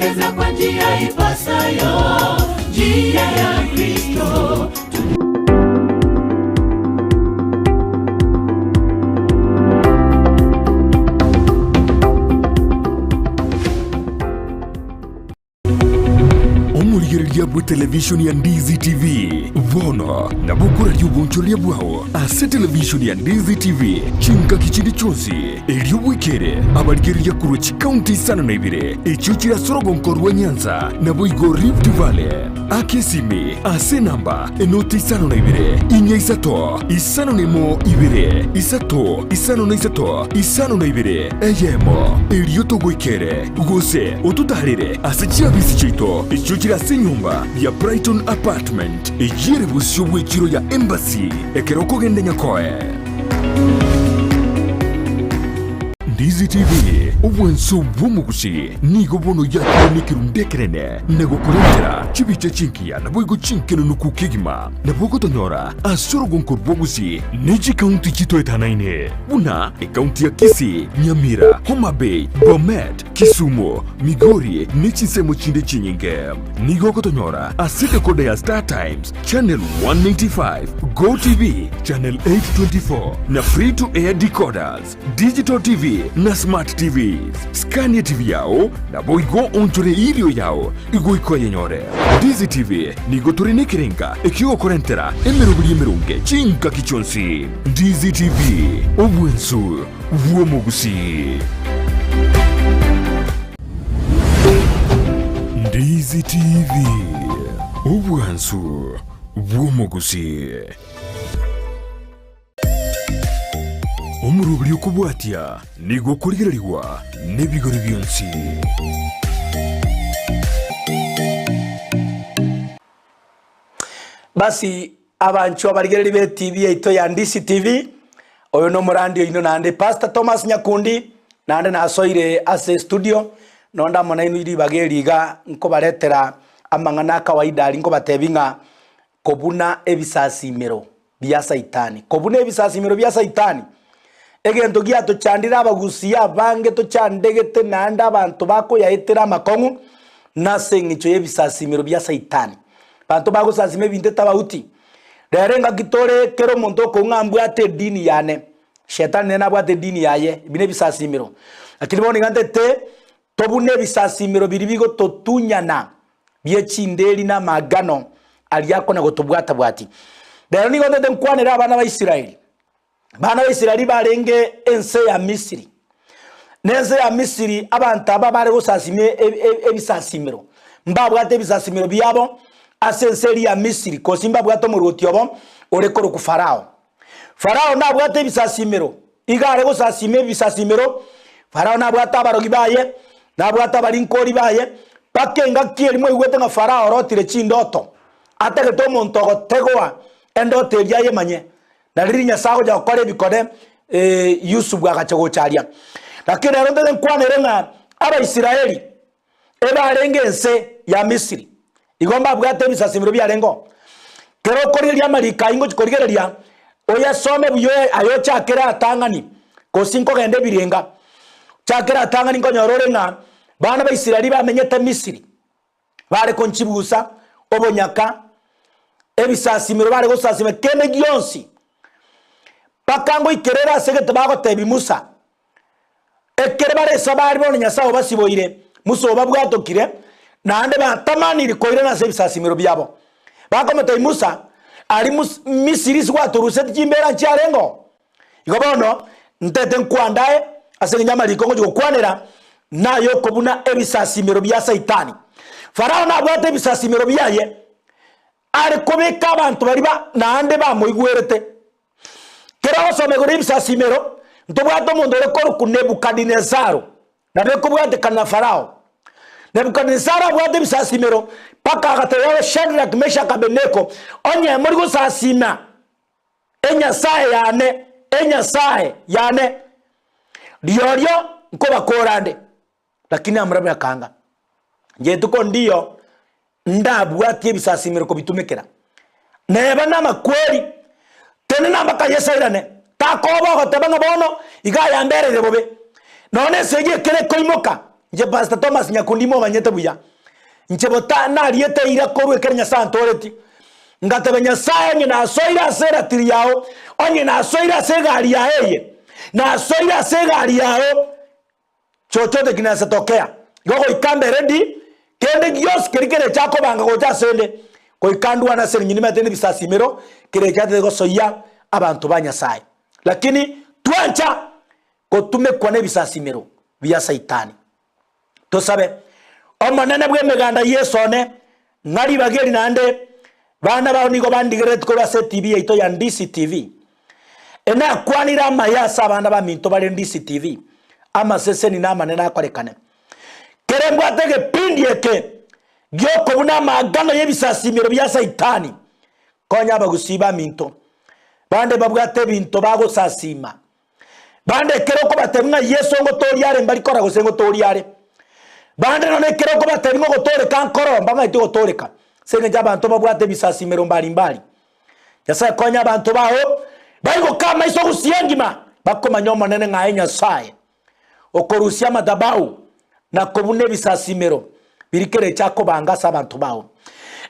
Tuelekeze kwa njia ipasayo, njia ya Kristo. Omorigereria bw'etelevishoni ya Ndizi TV bono nabo okoraria obonchoreria bwao ase televishoni ya Ndizi TV chingaki chinde chionsi, erio bwekere abarigereria korwa chikaunti isano na ibere echio chire ase orogonko rwa Nyanza naboigo Rift Valley. Aka esimi ase enamba enoti 52 4 3 51 2 3 53 52 eyemo, erio togoikere gose ototaarere ase chiabisi chiaito echio chire ase enyomba ya Brighton Apartment eyio ere bosio bw'echiro ya Embassy ekero okogenda Nyakoe. Ndizi TV, obwanso bw'omogusi, nigo bono yakire nekerundu ekenene na gokorentera chibicha chingiya naboigo chinkenunuku kegima. Nabo ogotonyora ase orogonko rw'obosie ne chikaunti chitoetanaine buna ekaunti ya Kisii, Nyamira, Homa Bay, Bomet, Kisumu, Migori ne chinsemo chinde chinyinge. Nigo ogotonyora ase decoder ya Star Times channel 195, Go TV channel 824 na free to air decoders, Digital TV na Smart TVs. Skania TV yao naboigo onchore irio yao igoika oyenyore. Ndizi TV nigo tore nekerenga ekiogokorentera emeroberi emeronge chingaki chionsi. Ndizi TV, obwensu bw'omogusii. Ndizi TV, obwansu bw'omogusii. Omoroberi okobwatia nigo okorigererigwa nebigori bionsi. Basi abanchwa abarigereri be TV yaito ya Ndisi TV, oyo nomorandi oino naende Pastor Thomas Nyakundi, naende nasoire ase studio, nonde amo nainwe ribaga eri iga nkobaretera amang'ana a kawaida aria nkobatebia ng'a kobuna ebisasimero bia Saitani. Kobuna ebisasimero bia Saitani, egento giatochandire abagusii abange tochandegete naende abanto bakoyaetera amakong'u, nase eng'encho y'ebisasimero bia Saitani. Abanto bagosasima ebinto etabauti. Rero engaki tore kera omonto okong'a ng'a mbwate edini yane, shetani nere nabwate edini yaye, ebi nebisasimero. Lakini bono iga ntete tobune ebisasimero biria bigototunyana bie chinderi na amagano aria akona gotobwata-bwati. Rero nigo ntete nkwanere abana ba Israeli. Abana ba Israeli barenge ense ya Misiri. Na ense ya Misiri abanto aba bare gosasima ebisasimero, mbabwate ebisasimero biabo ase ense eria ya Misiri, gose mbabwate omorwoti obo ore korokwa Farao. Farao nabwate ebisasimero, iga are gosasima ebisasimero, Farao nabwate abarogi baye, nabwate abarinkori baye, mpaka engaki eria mwaigwete ng'a Farao orotire chindoto, atagete omonto ogotegoa endoto eria ayemanye. Na riria Nyasae agocha gokora ebikone, Yusufu agacha gocha aria. Lakini rero ntete nkwanere ng'a Abaisraeli ebarenge ense ya Misiri, igo mbabwate ebisasimero biarengeo. Kero okorigereria amariko ayio ngochia korigereria, oyasome buya aye ochakere atang'ani, gose nkogenda ebirenga. Chakera atang'ani nkonyora ore ng'a bana ba Israeli bamenyete Misiri, bare konchibusa obonyaka, ebisasimero bare gosasima kende gionsi, mpaka ngoikerere ase egete bagotebia Musa, Ekero bare esabari bono Nyasae obasiboire, Musa obabwatokire, naende batamaniri koirana ase ebisasimero biabo. Bakomotebia Musa, Aria Misiri ase gwatoruseti chimbeera nchiarengeo? Igo bono ntete nkwandae ase engencho y'amariko ngochia gokwanera nay'okobuna ebisasimero bia Saitani. Farao nabwate ebisasimero biaye, are kobeka abanto baria ba naende bamoigwerete. Kera ogosoma igoro y'ebisasimero, ntobwate omonto ore korokwa Nebukadinesaro, nabo ekobwatekana na Farao. Nebukadinesaro abwate ebisasimero mpaka agatebia Shadrach, Meshach, Abednego, onye mori gosasima enyasae yane, enyasae yane, riorio nkobakora nde. Lakini amurabire akaanga, Inche rituko ndiyo ndabwatie ebisasimero kobitumekera. Neba namakweri, tenena mpaka Yeso airane. Takoba ogoteba ng'a bono iga ayambereire bobe. Nonya nesegi ekere ekoimoka, Inche Pastor Thomas Nyakundi momanyete buya. Inche bota nariete eira korwa ekero Nyasae antoretie. Ngateba Nyasae onye nasoire ase eratiri yao, onye nasoire ase egari yao eye, nasoire ase egari yao, chochote kinaweza tokea. Igo goika mbe ready, kende gionsi keria kerecha akobanga gocha asende, goika ndwane ase eng'encho nimanyete nebisasimero kerecha atete gosoyia abanto ba Nyasae. Lakini twancha gotumekwa nebisasimero bia Saitani. Tosabe, Omonene bw'emeganda Yeso one, ng'a ribaga eri naende bana bao nigo bandigereretie korwa ase etibi yaito ya Ndisi TV. Enakwanire amaya ase abana baminto bare Ndisi TV, amaseseni na amanene akorekane. Kere mbwate egepindi eke gi'okobuna amaagano y'ebisasimero bia Saitani, konya abagusii baminto bande babwate ebinto bagosasima Bande ekero okobatebia ng'a Yeso ngotoria are mbari kora gose ngotoria are. Bande nonya ekero okobatebia ng'a ogotoreka nkoro mbamaeti ogotoreka ase eng'encho abanto babwate ebisasimero mbari mbari. Nyasae konya abanto bao baigoke amaiso gusii engima bakomanya Omonene ng'a aye Nyasae okorusia amadhabau na kobuna ebisasimero biria kerecha akobanga ase abanto bao.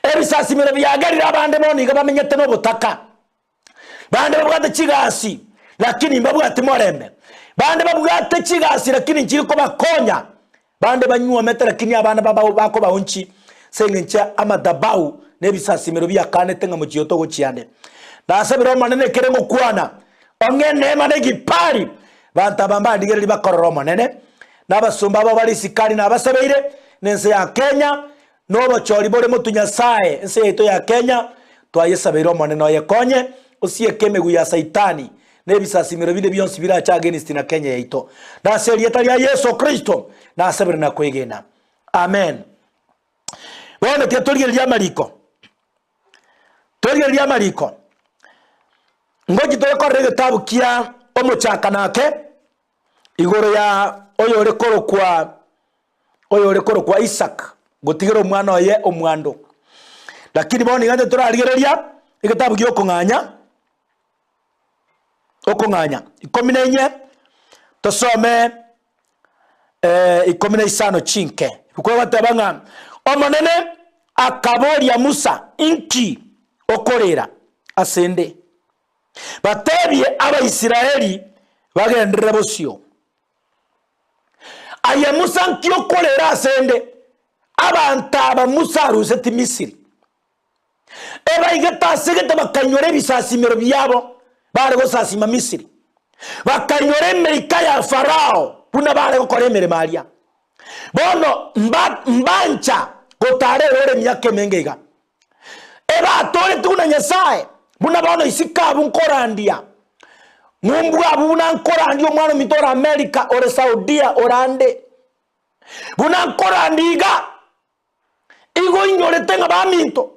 Ebisasimero biagerire abande bono iga bamenyete nobotaka. Bande babwate chigasi, lakini mbabwati morembe. Bande babwate chigasi, lakini nchiri kobakonya. Bande banyuomete, lakini abana babao bakobaonchi ase eng'encho ya amadhabau na ebisasimero biakanete ng'a mochie otogochia ande. Nasabire Omonene ekere ngokwana, ong'e eneema na egipari, banto aba mbandigererie bakorora Omonene, na abasomba abo bare isiko aria nabasabeire, na ense ya Kenya, Nobochori bore motwe Nyasae, ense yaito ya Kenya, twayesabeire Omonene oyekonye, osieke emegwe ya Saitani, na ebisasimero binde bionsi birache against na Kenya yaito. Nase erieta ria Yeso Kristo, nasabire na kwegena. Amen. Bono tiga torigererie amariko. Torigererie amariko. Ngochi tore korora egetabu kia omochakano ake, igoro ya oyore korokwa oyore korokwa Isaka, gotigera omwana oye omwando. Lakini bono iga intwe torarigereria egetabu gia okong'anya, okong'anya ikomi na inye, tosome ikomi na isano chinke. Ebuku egoteba ng'a Omonene akaboria Musa, Inki okorera ase 'nde? Batebie Abaisraeli bagenderere bosio. Aye Musa nki okorera ase 'nde? Abanto aba Musa aruseti Misiri, ebaigete ase egete bakainyora ebisasimero biabo bare gosasima Misiri, bakainyora emeika ya Farao buna bare gokora emeremo aria. Bono mba mbancha gotara eroro emiaka emenge iga. Ebatooreti buna Nyasae, buna bono isiko abwo nkorandia, ng'umbu abwo buna nkorandia omwana ominto ore America, ore Saudia, ore ande. Buna nkorandia iga, igo inyorete ng'a baminto,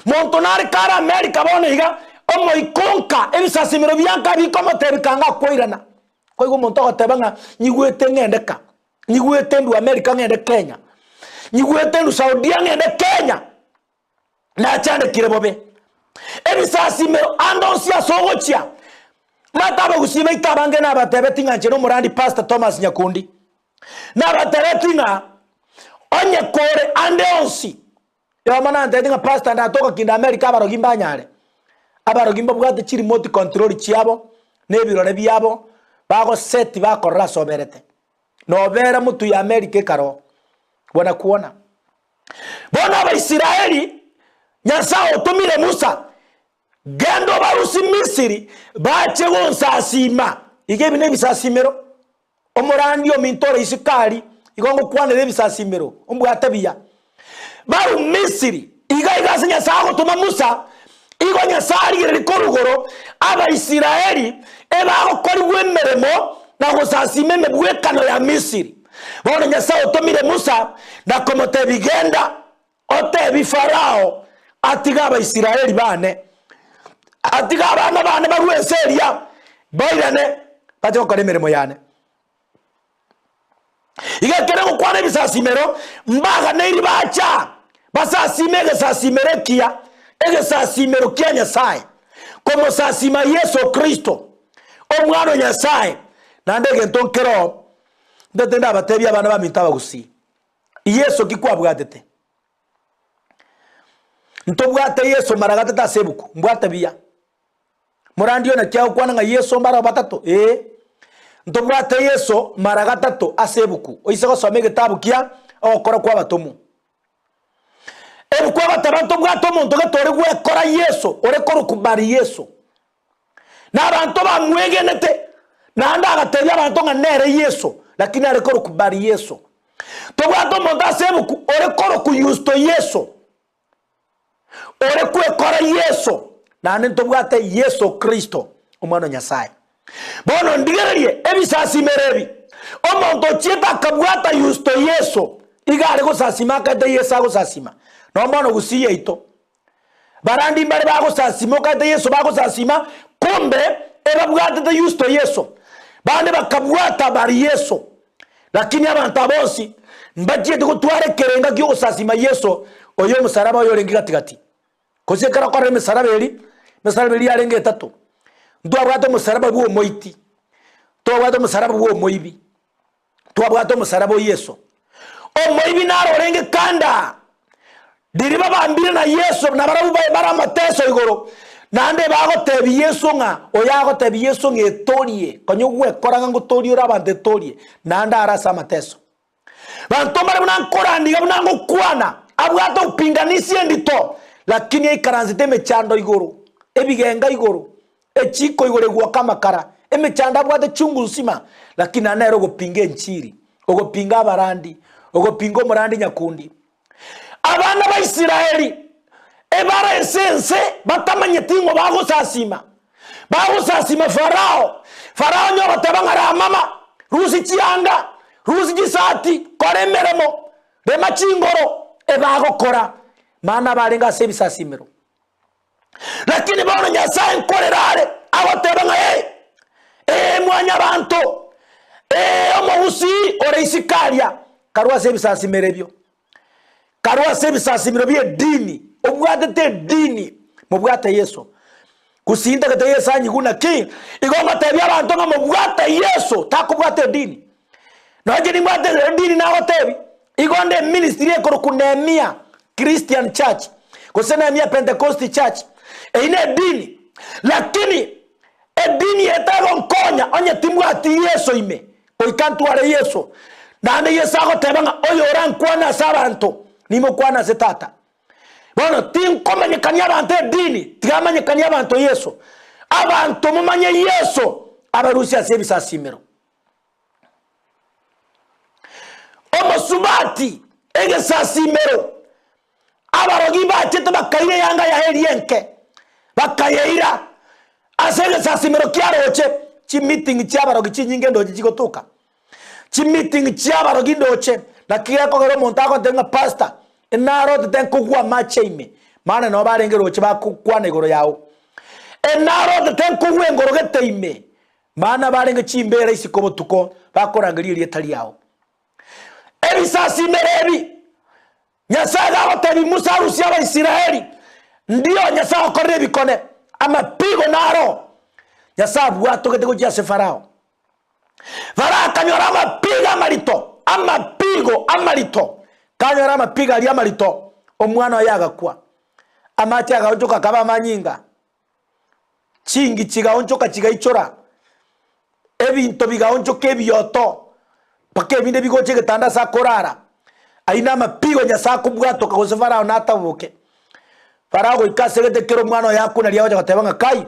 monto nare kare America bono iga, omoika onka, ebisasimero bia nka bikomotebia kanga akoirana. Koigwa omonto ogoteba ng'a nyigwete ng'ende ka, Nyigwete ndue America ng'ende Kenya, nyigwete ndue Saudia ng'ende Kenya, nachandekire bobe. Ebisasimero ande onsi ase ogochia, mate abagusii baito abange nabatebeti ng'a inche nomorandi Pastor Thomas Nyakundi, nabatebeti ng'a onye kore ande onsi, Yomo nantebeti ng'a Pastor ndatoka kinde America abarogi mbanyare, abarogi mbabwate chiremote control chiabo, na ebirore biabo, bagoseti bakorora ase oberete. Nobera motwe ya America ekaro bwana kuona. Bono Abaisraeli, Nyasae otomire Musa, genda obarusie Misiri bache gonsasima. Iga ebi nebisasimero. Omorandi ominto ore isiko aria, igo ngokwanera ebisasimero, ombwate buya. Barue Misiri, iga iga ase Nyasae agotoma Musa, igo Nyasae arigereria korwa igoro Abaisraeli ebagokorigwa emeremo na gosasima emegwekano ya Misiri. Bono Nyasae otomire Musa na komotebia, Genda otebi Farao atige Abaisraeli baane, atige abana baane barue ense eria, bairane bache gokora emeremo yane. Iga ekero egokwana ebisasimero, mbaganeiri bacha basasime egesasimero ekiya, egesasimero kia Nyasae, komosasima Yeso Kristo, Omwana o Nyasae, naende egento nkeroo. Ntete ndabatebie abana baminto abagusii, Yeso ki kwabwatete? Ntobwate Yeso mara gatato ase ebuku, mbwate buya. Morandi one naki agokwana ng'a Yeso mbare batato? Ee. Ntobwate Yeso mara gatato ase ebuku, oise gosoma egetabu kia Ogokora kwa Abatomwa. Ebuku egoteba ntobwate omonto gete ore gwekora Yeso, ore korokwa Bari-Yeso. Na abanto bamwegenete, naende agatebia abanto ng'a nere Yeso, lakini are korokwa Bari-Yeso. Tobwate omonto ase ebuku ore korokwa Yusto Yeso, ore kwekora Yeso, naende ntobwate Yeso Kristo, Omwana o Nyasae. Bono ndigererie ebisasimero ebi, omonto ochiete akabwata Yusto Yeso, iga are gosasima akaete Yeso agosasima. Nonya bono gusii yaito, Barandi mbare bagosasima okaete Yeso bagosasima, kumbe ebabwatete Yusto Yeso, bande bakabwata Bari Yeso. Lakini abanto aba bonsi mbachiete gotwara ekerenga ki'ogosasima Yeso oyo omosaraba oye orenge gati gati. Gose ekero okorora emesaraba eri, emesaraba eri yarenge etato, ntwabwate omosaraba bw'omoiti, twabwate omosaraba bw'omoibi, twabwate omosaraba o Yeso. Omoibi naro orenge kanda riria babambire na Yeso nabarabwo baye bare amateso igoro, naende bagotebia Yeso ng'a oyo agotebia Yeso ng'a etorie, konya ogwekora ng'a ngotorie ore abanto etorie, naende are ase amateso. Banto mbare buna nkoranda iga buna ngokwana, abwate upinganisi endito, lakini aikaransete emechando igoro, ebigenga igoro, Echiiko igoro egwoka amakara, emechando abwate chungu nsima, lakini naende nere ogopinga enchiri, ogopinga abarandi, ogopinga omorandi nyakundi. Abana ba Isiraeli ebare ense ense batamanyeti ng'o bagosasima. Bagosasima Farao. Farao onye ogoteba ng'a ramama, rusia chianga, rusia chisati, kora emeremo, rema chingoro, ebagokora. Maana barenge ase ebisasimero. Lakini bono Nyasae nkorera are, agoteba ng'a ee, ee mwanyabanto, ee omogusii ore isiko aria, karue ase ebisasimero ebio, karue ase ebisasimero bi'edini, obwatete edini, mobwate Yeso. Gusii ntagete Yeso anyigwe naki, igo ngotebia abanto ng'a mobwate Yeso, takobwata edini. Nonya inche nimbwate edini nagotebi, igo nde eministry ekorokwa Nehemia Christian Church, gose Nehemia Pentecost Church, eyio ne edini, lakini edini eye tegonkonya onye timbwati Yeso ime, goika ntware Yeso. Naende Yeso agoteba ng'a oyo orankwane ase abanto, nimokwane ase Tata. Bono tinkomanyekania abanto edini, tiga amanyekanie abanto Yeso. Abanto momanye Yeso, abarusie ase ebisasimero. Omosubati egesasimero, abarogi bachete bakaira eyanga yaye eria enke, bakayeira ase egesasimero kiaroche chimeeting chi'abarogi chinyinge ndoche chigotoka, chimeeting chi'abarogi ndoche, naki gekogera omonto agontebia ng'a pastor, narotete nkogwa amache ime, maana nabo barenge roche bakokwana igoro yao, enarotete nkogwa engoro gete ime, Maana barenge chimbeera isiko botuko bakorangeria erieta riao. Ebisasimero ebi Nyasae gagotebia Musa arusie Abaisraeli, ndio Nyasae agokorera ebikone, amapigo naro Nyasae abwatogete gochia ase Farao. Farao akanyora amapigo amarito, amapigo amarito, kanyora amapigo aria amarito, omwana oye agakwa. Amache agaonchoka akaba amanyinga. Chingi chigaonchoka chigaichora, ebinto bigaonchoka ebioto, mpaka ebinde bigocha egetanda ase akorara. Ayio namapigo Nyasae akobwatoka gose Farao nataboke. Farao goika ase egete kera omwana oye akwe nario agocha goteba ng'a kai,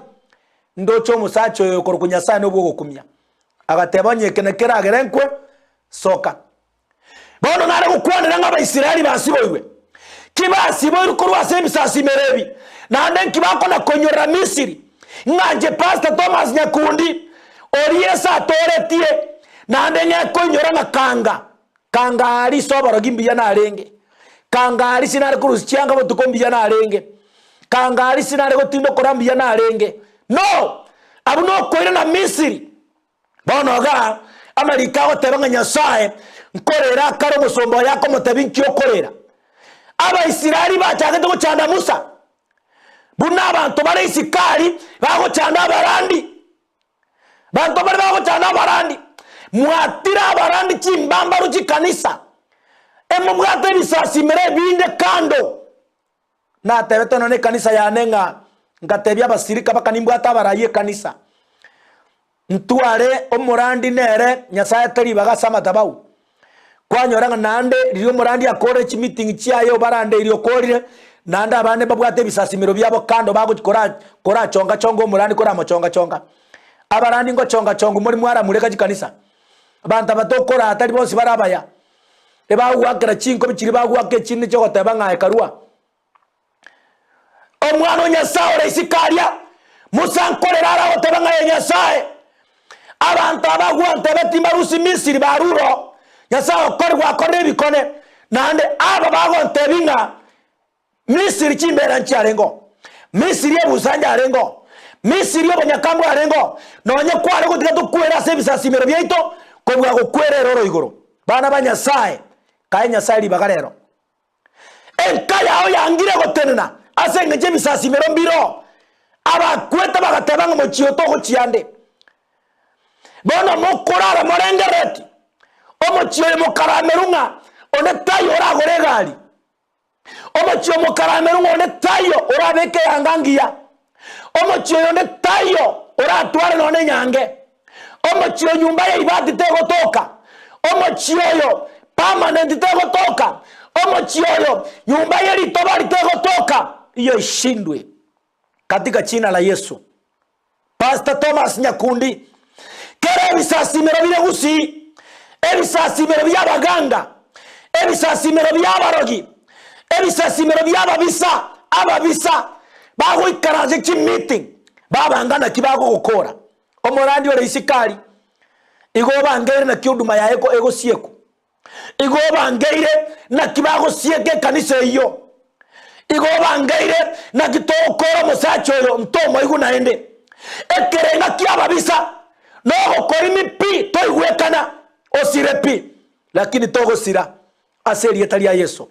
ndoche omosacha oyo okorokwa Nyasae nobwo ogokumia. Agateba onye eke nakeragere nkwe, soka. Bono nare gokwanera ng'a Abaisraeli basiboirwe. Ki basiboirwe korwa ase ebisasimero ebi, naende nki bakona koinyorera Misiri, ng'a inche Pastor Thomas Nyakundi, oria Yeso atooretie, naende ng'ekoinyora ng'a kanga, kanga aria ase oborogi mbuya narenge, kanga aria sinare korusia chianga botuko mbuya narenge, kanga aria sinare gotinda okora mbuya narenge. No! Abwo nokoirana Misiri. Bono iga amariko agoteba ng'a Nyasae nkorera akare omosomba oye akomotebia inki okorera. Abaisraeli bachagete gochanda Musa, buna abanto bare isiko aria bagochanda abarandi. Banto mbare bagochanda abarandi. Mwatire abarandi chimbambaru chikanisa, emobwate ebisasimero ebinde kando. Natebete nonya nekanisa yane ng'a ngatebia abasirika baka nimbwate abarai ekanisa, ntware omorandi nere Nyasaye ate ribaga ase amatabau. Kwanyora ng'a naende riria omorandi akorire chimeeting chiaye obarandeirie okorire, naende abande mbabwate ebisasimero biabo kando bagochi kora korachonga chonga omorandi koramochonga chonga. Abarandi ngochonga chongwa more mwaramureka chikanisa. Abanto aba tokoraa tari bonsi bare abaya, ebagoakera chinkobi chiria bagoaka echinde chiogoteba ng'a aye karua. Omwana o Nyasae ore isiko aria, Musa nkorera are agoteba ng'a aye Nyasae, abanto aba gwantebeti mbarusie Misiri barure oo, Nyasae okore gwakorire ebikone, naende aba bagontebia ng'a Misiri chimbeera nchiarenge oo, Misiri ebusa njarenge oo, Misiri obonyaka mbwarenge oo, nonye kware gotiga tokwere ase ebisasimero biaito kobua gokwera eroro igoro. Bana ba Nyasae, kae Nyasae ribaga rero. Enka yao yangire gotenena ase engencho y'ebisasimero mbire oo. Abakwete bagateba ng'a mochie oo togochia ande. Bono mokorara morengerereti omochie oyo mokaramerwe ng'a onde taiyo oragore egari. Omochie oyo mokaramerwe ng'a onde taiyo orabeke eyanga ngiya. Omochie oyo onde taiyo oratware nonya enyange. Omochie oyo nyumba ya ibati tegotoka. Omochie oyo permanent tegotoka. Omochie oyo nyumba ye ritobari tegotoka. Iyo ishindwe katika jina la Yesu. Pastor Thomas Nyakundi, Kera ebisasimero bire gusii, ebisasimero bi'abaganga, ebisasimero bi'abarogi, ebisasimero bi'ababisa, ababisa bagoikara ase chimeeting babanga naki bagogokora. Omorandi ore isiko aria, igo obangeire naki huduma yaye egosiekwa. Igo obangeire naki bagosieka ekanisa eyio. Igo obangeire naki togokora omosacha oyo ntomoigwe naende. Ekerenga ki'ababisa nogokorimi pi toigwekana, osire pi, lakini togosira ase erieta ria Yeso.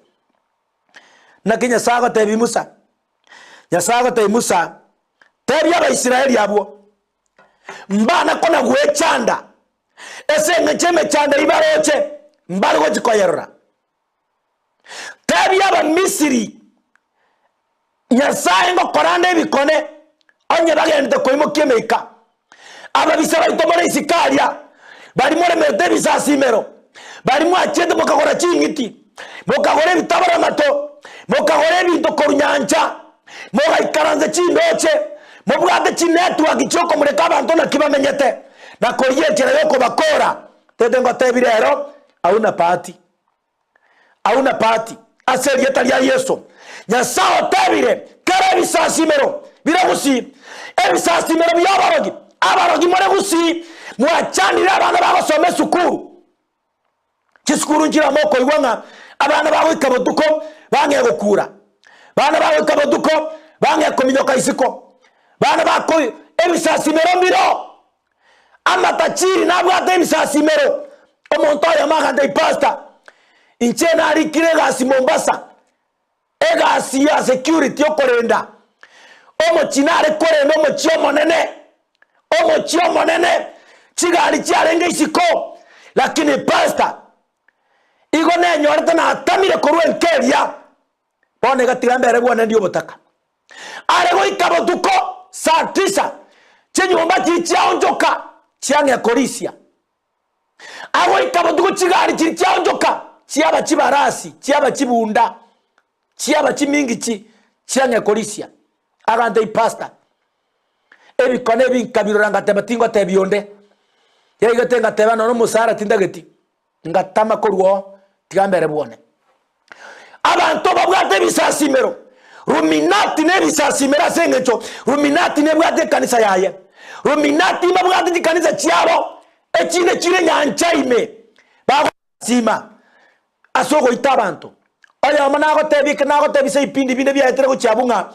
Naki Nyasae agotebia Musa? Nyasae agotebia Musa, tebia Abaisraeli abwo, Mbana kona gwechanda ase engencho emechando eyio baroche, mbare gochia koyerora. Tebia Abamisiri, Nyasae ngokora ande ebikone, onye bagenderete koimokia emeika. Ababisa baito more isiko aria, baria moremerete ebisasimero, baria mwachiete mokagora ching'iti, mokagora ebitabaramato, mokagora ebinto korwa nyancha, Mogaikaransa chindooche, mobwate chinetwaki chi'okomureka abanto naki bamenyete, na korigia enchera y'okobakoora. Tete ngotebi rero, hauna bahati. Hauna bahati. Ase erieta ria Yeso. Nyasae otebire, kera ebisasimero bire gusii, ebisasimero bi'abarogi, abarogi more gusii, mwachandire abana bagosoma esukuru. Chisukuru nchire amo okoigwa ng'a abana bagoika botuko bang'ee gokura, bana bagoika botuko bang'ee kominyoka isiko, bana bako ebisasimero mbiro, amatachiri nabwate ebisasimero. Omonto oyomo agantebia pastor, inche narikire egasi Mombasa, egasi ya security okorenda omochie nare korenda omochie omonene, omochie omonene, chigari chiarenge isiko, lakini pastor igo nenyorete natamire korwa enka eria, bono egatiga mbere bwane ndi obotaka. Are goika botuko saa tisa, chinyomba chiria chiaonchoka chiang'ea korisia. Agoika botuko chigari chiria chiaonchoka chiaba chibarasi, chiaba chibunda, chiaba chimingichi chiang'ea korisia. Agantebia, Pastor, ebikone ebi nkabirora ngateba tingotebia onde. Yaigete ngateba nonya omosara tintageti, ngatama korwa oo tiga mbere bwone. Abanto babwate ebisasimero, Ruminati nebisasimero ase engencho Ruminati nebwate ekanisa yaye. Ruminati mbabwate chikanisa chiabo echinde chire nyancha ime bagosasima ase ogoita abanto. Oyomo nagotebia eke nagotebia ase ebipindi binde biaetire gochia abwo ng'a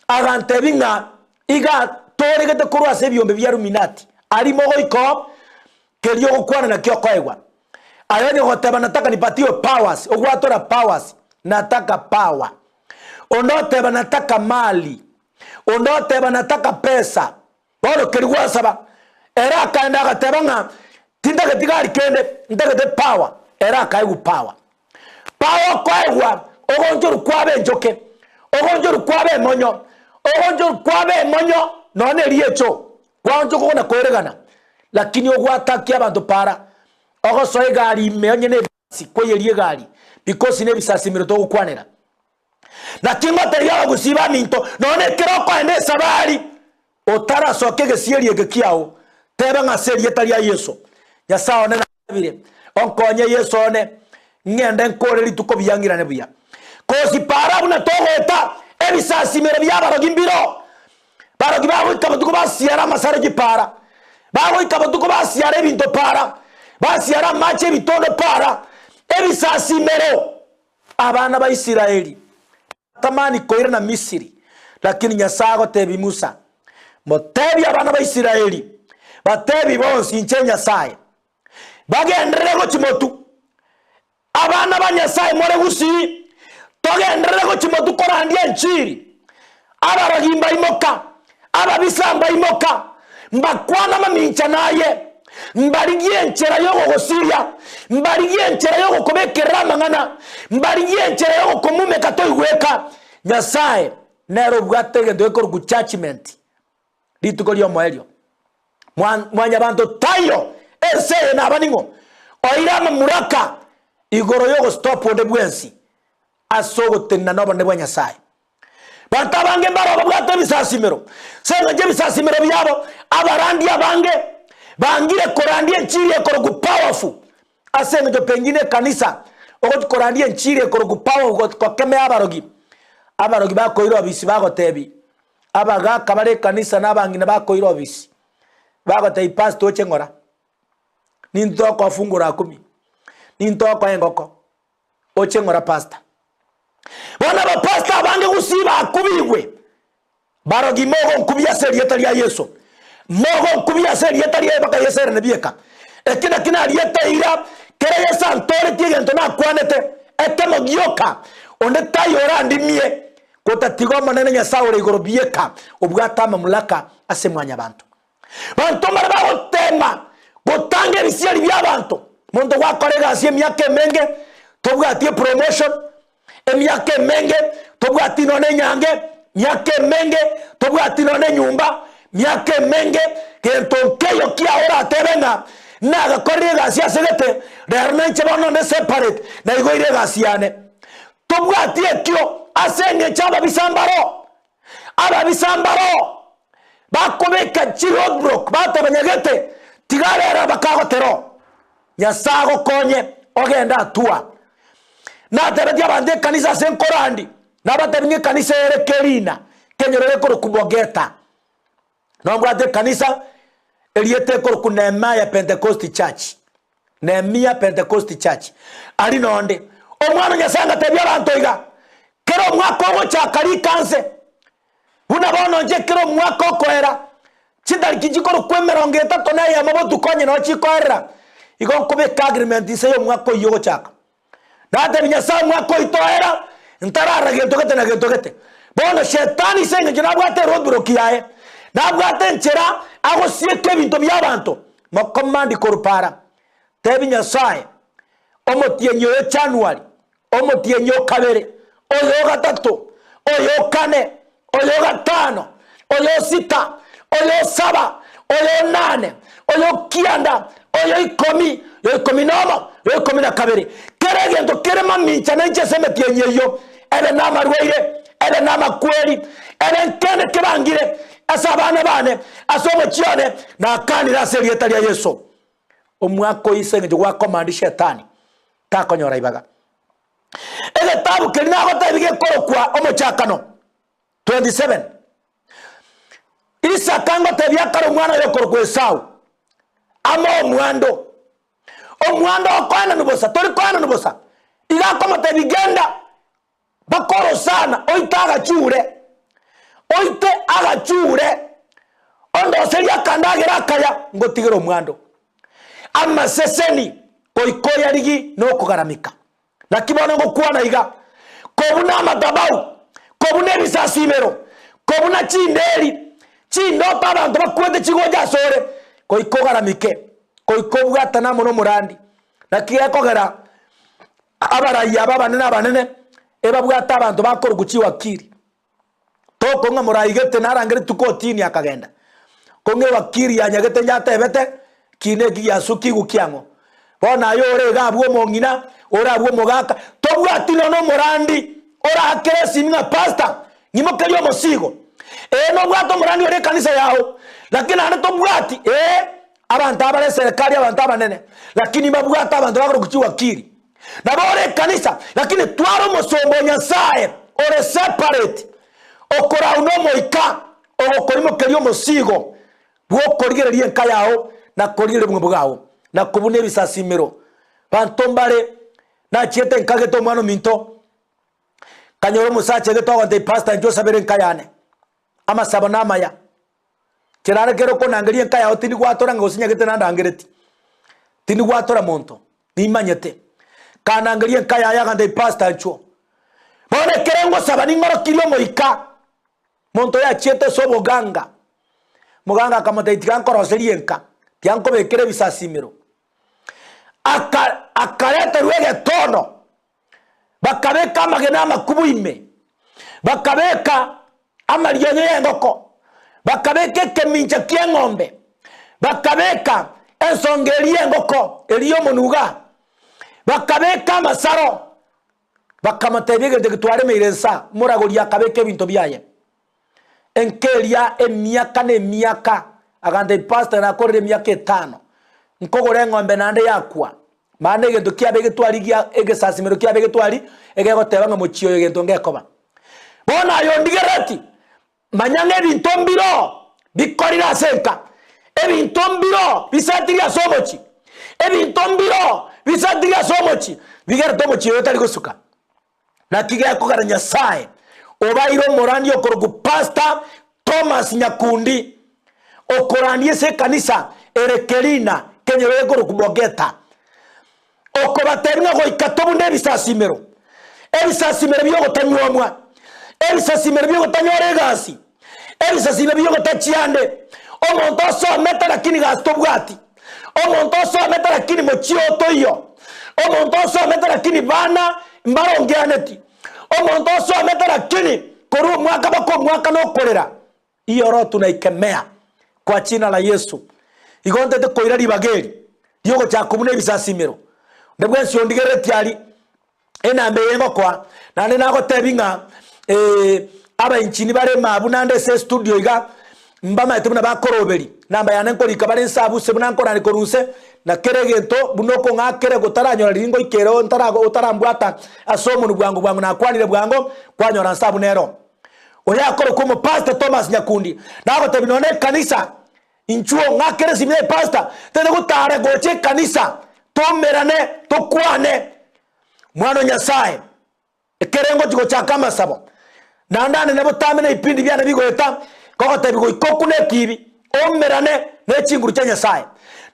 agantebia ng'a iga toregete korwa ase ebiombe bia Ruminati aria mogoika oo keria ogokwana nakio okoegwa. Aye onye goteba nataka nipatiwe powers, ogwatora powers, nataka power. Onde oteba nataka mali, onde oteba nataka pesa, bono keria gwasaba, ere akaenda agateba ng'a. Tintageti gari kende, ntagete power. Ere akaegwa power. Power okoegwa, ogonchoru kwaba enchoke, ogonchoru kwaba emonyo, ogonchoru kwaba emonyo nonya na eriecho, kwaonchoka kona koeregana, lakini ogwatakia abanto para, ogosoa egari ime onye na ebasi koiyeria egari because na ebisasimero togokwanera. Naki ngoteebia abagusii baminto, nonya ekero okoenda esabari, otarasoka egesieri eke kiao, teba ng'a ase erieta ria Yeso, Nyasae one natebire, onkonye Yeso one, ng'ende nkore rituko buya ng'irane buya. Kosi para buna togoeta ebisasimero bi'abarogi mbiro, barogi bagoika botuko basiara amasaro chipara, bagoika botuko basiara ebinto para, basiara amache ebitondo para, ebisasimero. Abana ba Isiraeli batamani koirana Misiri, lakini Nyasae agotebia Musa, Motebie abana ba Isiraeli, batebie bonsi inche Nyasae, bagenderere gochia motu. Abana ba Nyasae more gusii, togenderere gochia motu korandia enchiri. Abarogi mbaimoka, ababisa mbaimoka, mbakwane amamincha aye, mbarigie enchera y'ogogosiria, mbarigie enchera y'ogokobekerera amang'ana, mbarigie enchera y'ogokomumeka toigweka. Nyasae nere obwate egento gekorokwa judgment rituko ri'omoerio. Mwanyabanto taiyo ense eye naba ning'o oire amamuraka igoro y'ogostop onde bwensi ase ogotenena nobonene bwa Nyasae. Banto abange mbaro babwate ebisasimero, ase engencho y'ebisasimero biabo abarandia abange bangire korandia enchiri ekorokwa powerful, ase engencho pengine ekanisa ogochi korandia enchiri ekorokwa powerful gokemea abarogi, abarogi bakoira obisi bagotebi abagaka bare ekanisa na abang'ina bakoira obisi, bagotebi pastor oche ng'ora, nintwe tokoa fungu la kumi, nintwe tokoa engoko. Oche ng'ora pastor. Bono abapastor abange gusii bakubigwe barogi mogonkubia ase erieta ria Yeso. Mogonkubia ase erieta riaye mpaka Yeso airane bieka. Eki naki nariete eira kere Yeso antoretie egento nakwanete ekemo gioka onde taiyo orandimie gotatiga Omonene Nyasae ore igoro bieka obwate amamulaka ase mwanyabanto. Banto mbare bagotema gotanga ebisieri bi'abanto. Monto gwakora egasi emiaka emenge tobwati epromotion, emiaka emenge tobwati nonya enyange, miaka emenge tobwati nonya enyomba, miaka emenge gento nkeiyo kiao oratebe ng'a nagakorire egasi ase gete, rero nainche bono nde separate naigoire egasi yane. Tobwati ekio ase eng'encho ababisa mbaro. Ababisa mbaro bakobeka chiroadblock bateba nyagete tiga rero bakagotera oo. Nyasae agokonye ogende atua. Natebetie abanto ekanisa ase nkorandi nabatebi ng'a ekanisa ere kerina kenyoro gekorokwa Mogeta. Nobwate ekanisa erieta ekorokwa Nehemiah Pentecost Church. Nehemiah Pentecost Church. Aria nonde Omwana o Nyasae agatebia abanto iga, Kera omwaka ogochaka rikanse, buna bono inche kera omwaka okoera, chitariki chikorokwa emerongo etato na eyemo botuko onye noo chikoerera, igo nkobeka agreement inse y'omwaka oyio ogochaka. Natebia Nyasae omwaka oito oera, ntarara gento gete na gento gete. Bono Shetani ase eng'encho nabwate eroadblock yaye, nabwate enchera agosieka ebinto bi'abanto, mokomandi korwa para. Tebi Nyasae, omotienyi oyo January, omotienyi o kabere, oyo o gatato, oyo o kane, oyo o gatano, oyo o sita, oyo o saba, oyo o nane, oyo o kianda, oyo ikomi, oyo ikomi nomo, oyo ikomi na kabere. Kera egento kere mamincha nainche ase emetienyi eyio, ebe namarwaire, ebe namakweri, ebe nkende kebangire ase abana bane, ase omochie one, nakanire ase erieta ria Yeso. Omwaka oyo ase eng'encho gwakomandi shetani, takonyora ibaga. Egetabu keria nagotebi gekorokwa Omochakano 27. Isaka ngotebia akare omwana oye okorokwa Esau, amo omwando. Omwando okoenanwa bosa, tori koenanwa bosa. Iga akomotebia genda mpaka orosana oite agachure, oite agachure, ondoserie akandagera akaya, ngotigere omwando. Amaseseni goika oyarigi nokogaramika. Naki bono ngokwana iga, kobuna amadhabau, kobuna ebisasimero, kobuna chinderi, chindoto abanto bakwete chigocha asore, goika ogaramike. Goika obwatane amo nomorandi. Naki gekogera abarai aba abanene abanene ebabwate abanto bakorokwa chiwakiri. Tokong'a moraigete narangeretie kotini akagenda. Kong'a ewakiri yanyagete yatebete kina eki giasukigwe kiang'o. Bono aye ore iga abwo omong'ina, ore abwo omogaka, tobwati nonya omorandi oraakere esimi ng'a pastor ng'imokerie omosigo. Ee nobwate omorandi ore ekanisa yao, lakini naende tobwati ee abanto abare eserekari abanto abanene, lakini mbabwate abanto bakorokwa chiwakiri. Nabo ore ekanisa, lakini twara omosomba o Nyasaye ore separate, okorau nomoika ogokorimokeria omosigo bw'okorigereria enka yao na korigereria obogima bwao, na kobuna ebisasimero. Banto mbare nachiete nkagete omwana ominto, nkanyora omosacha egete ogontebia pastor inche osabere enka yane, amasabo namaya. Kerare kere okonangeria enka yao tindi gwatora ng'a gose nyagete nandangereti, tindi gwatora monto, nimanyete. Kanangeria enka yaye agantebia pastor inchuo. Bono ekere ngosaba ning'orokirie omoika. Monto oyo achiete ase oboganga, omoganga akamotebia, Tiga nkoroserie enka, tiga nkobekere ebisasimero. Aka akareterwa egetono, bakabeka amagena amakubu ime, bakabeka amarionya y'engoko, bakabeka ekemincha ki'eng'ombe, bakabeka ensonga eria y'engoko eria y'omonuga, bakabeka amasaro. Bakamotebia egento eke twaremeire nsa, omoragori akabeka ebinto biaye. Enka eria emiaka na emiaka, agantebia pastor nakorire emiaka etano, nkogora eng'ombe naende yakwa, maana egento kiabegetwe aria gia egesasimero kiabegetwe aria, egegoteba ng'a mochie oyo egento ngekoba. Bono aye ondigereti, Manya ng'a ebinto mbiroo bikorire ase enka, ebinto mbiroo bisatirie ase omochie, ebinto mbiroo bisatirie ase omochie, bigerete omochie oyo otari gosuka. Naki gekogera Nyasae obaire omorandi okorokwa Pastor Thomas Nyakundi, okorandia ase ekanisa ere Kerina, kenyoro gekorokwa Bogeta. Okobatebia ng'a goika tobune ebisasimero, ebisasimero bi'ogotanyuomwa, ebisasimero bi'ogotanyora egasi, ebisasimero bi'ogotachia ande. Omonto osomete lakini gasi tobwati, omonto osomete lakini mochie oo toiyo, omonto osomete lakini bana mbarongeaneti, omonto osomete lakini korwa omwaka mpaka omwaka nokorera. Iyoro tunaikemea kwa jina la Yesu. Igo ntete koira ribaga eri riogochaka kobuna ebisasimero. Onde bwensi ondigereretie aria enamba eye ngokoa, naende nagotebi ng'a abainchini bare emabu naende ase estudio iga mbamaete buna bakoroberi namba yane nkorika bare nse abwo ase buna nkorani korwa nse na kera egento buna okong'akera gotaranyora riria ngoika ere ntara otarambwata ase omonwe bwango bwango nakwanire bwango kwanyora nse abwo nero. Oyo akorokwa omopastor Thomas Nyakundi, nagotebia nonya ekanisa, inchuo ng'akere esimi ya epastor, tete gotara gocha ekanisa, toumerane, tokwane. Mwana o Nyasaye, ekere ngochi gochaka amasabo, naende ande nabo tame na ebipindi biane bigoeta, nkogotebia goika okune etibi, oumerane ne chinguru chia Nyasaye.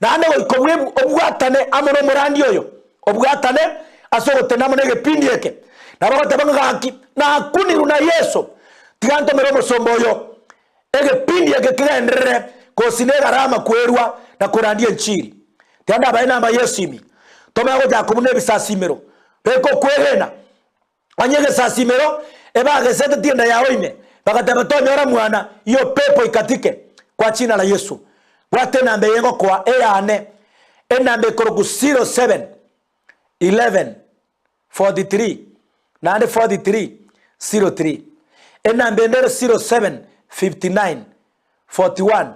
Naende goika obwe obwatane amo nomorandi oyo, Obwatane ase ogotena amo negepindi eke, na bagoteba ng'a gaki nakunirwe na Yeso, tiga ntomere omosomba oyo egepindi eke kegenderere gose negarama kwerua na korandia enchiri. Tiga ndabae namba y'esimi, tomanye gochaka buna ebisasimero, beka okwegena. Onye egesasimero ebagesete tienda yao ime, bagateba tonyora mwana, iyo pepo ikatike kwa jina la Yesu. Bwata enamba eye ngokoa eyane, enamba ekorokwa 07 11 43 naende 43 03. Enamba ende ere 07 59 41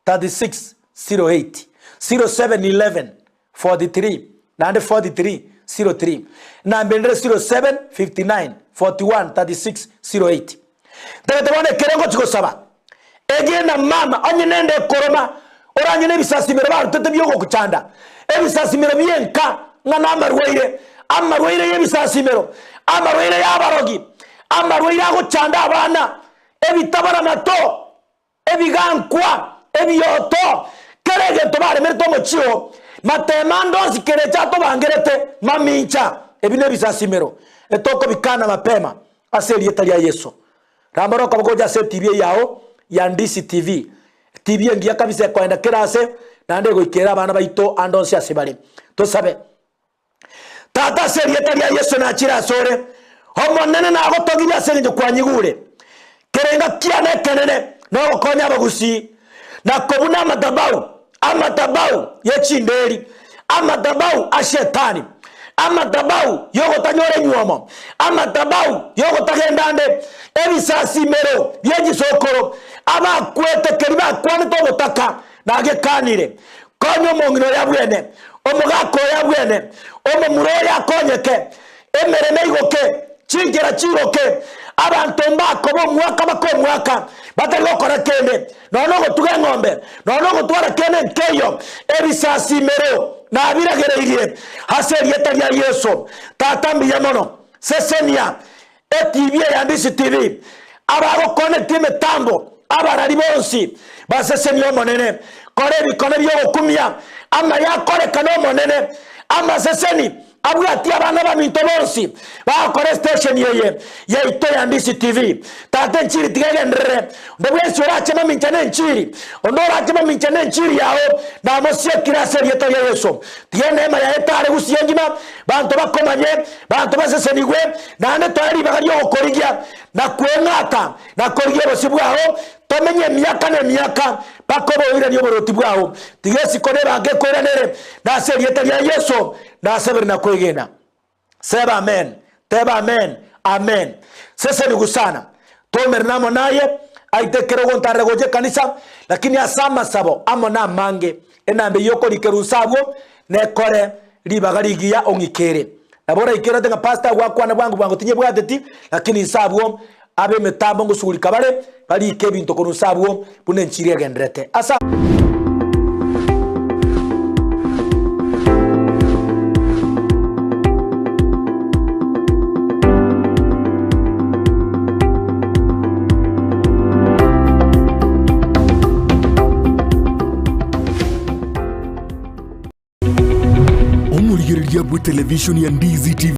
36 08. 07 11 43 naende 43 03 namba ende 07 59 41 36 08 Ntagete bono ekere ngochi gosaba egena mama onye nende ekoroma oranye na ebisasimero barutete biogokuchanda ebisasimero bienka ng'a namarwaire amarwaire yebisasimero amarwaire yabarogi amarwaire agochanda abana ebitabara mato ebigankwa, ebioto, kera egento baremerete omochie oo, matemo ande onsi kerecha atobangerete mamincha, ebi nebisasimero, etokobikana mapema ase erieta ria Yeso. Rambora okoboko gocha ase etibi eye yao ya Ndisi TV, etibi engiya kabisa ekoenda kera ase. naende egoikera abana baito ande onsi ase bare. Tosabe. Tata, ase erieta ria Yeso nachire asore, Omonene nagotogirie ase engencho kwanyigure. Kerenga kiane ekenene nogokonya abagusii, na kobuna amadhabau, amadhabau ye chinderi, amadhabau a Shetani, amadhabau y'ogotanyora enyuomo, amadhabau y'ogotagenda ande, ebisasimero bie chisokoro, abakwete keria bakwanete obotaka, nagekanire. Konya omong'ina oyo abwene, omogaka oyo abwene, omomura oyo akonyeke, emeremo eigoke, chinchera chiigoke, abanto mbakoba omwaka baka omwaka batari gokora kende, nonya nogotuga eng'ombe, nonya nogotwara kende nkeiyo, ebisasimero nabiragereirie ase erieta ria Yeso. Tata mbuya mono, sesenia Etibi eya Ndisi TV, abagokonetie emetambo, abarari bonsi basesenie Omonene. Kora ebikone bi'ogokumia, amaya akorekane Omonene, amaseseni abwatie abana baminto bonsi bagokora estesheni eye yaito ya Ndisi TV. Tata enchiri tiga egenderere, onde bwensi orache mamincha nenchiri, onde orache mamincha nenchiri yao namosiekire ase erieta ria Yeso. Tiga eneema yaye etare gusii engima, banto bakomanye, Banto basesenigwe, naende toe ribaga ri'ogokorigia na kweng'ata na korigia obosio bwao, tomenye emiaka na emiaka mpaka oboirani oborwoti bwao. Tiga esiko na ebango ekoiranere, na ase erieta ria Yeso nasabire na kwegena. Seba amen. Teba amen. Amen. Sesenigwe sana. Toumerane amo naye, aite ekero ogontarera gocha ekanisa, lakini ase amasabo amo namange, enamba eyio okorikerwa inse abwo, nekore ribaga rigiya ong'ikere. Nabo oraikere ote ng'a pastor gwakwana bwango bwango tinyebwateti, lakini inse abwo ab'emetambo ngosugurika bare, barike ebinto korwa inse abwo buna enchiri egendererete. Ase. Omorigereria bw'etelevishoni ya Ndizi TV.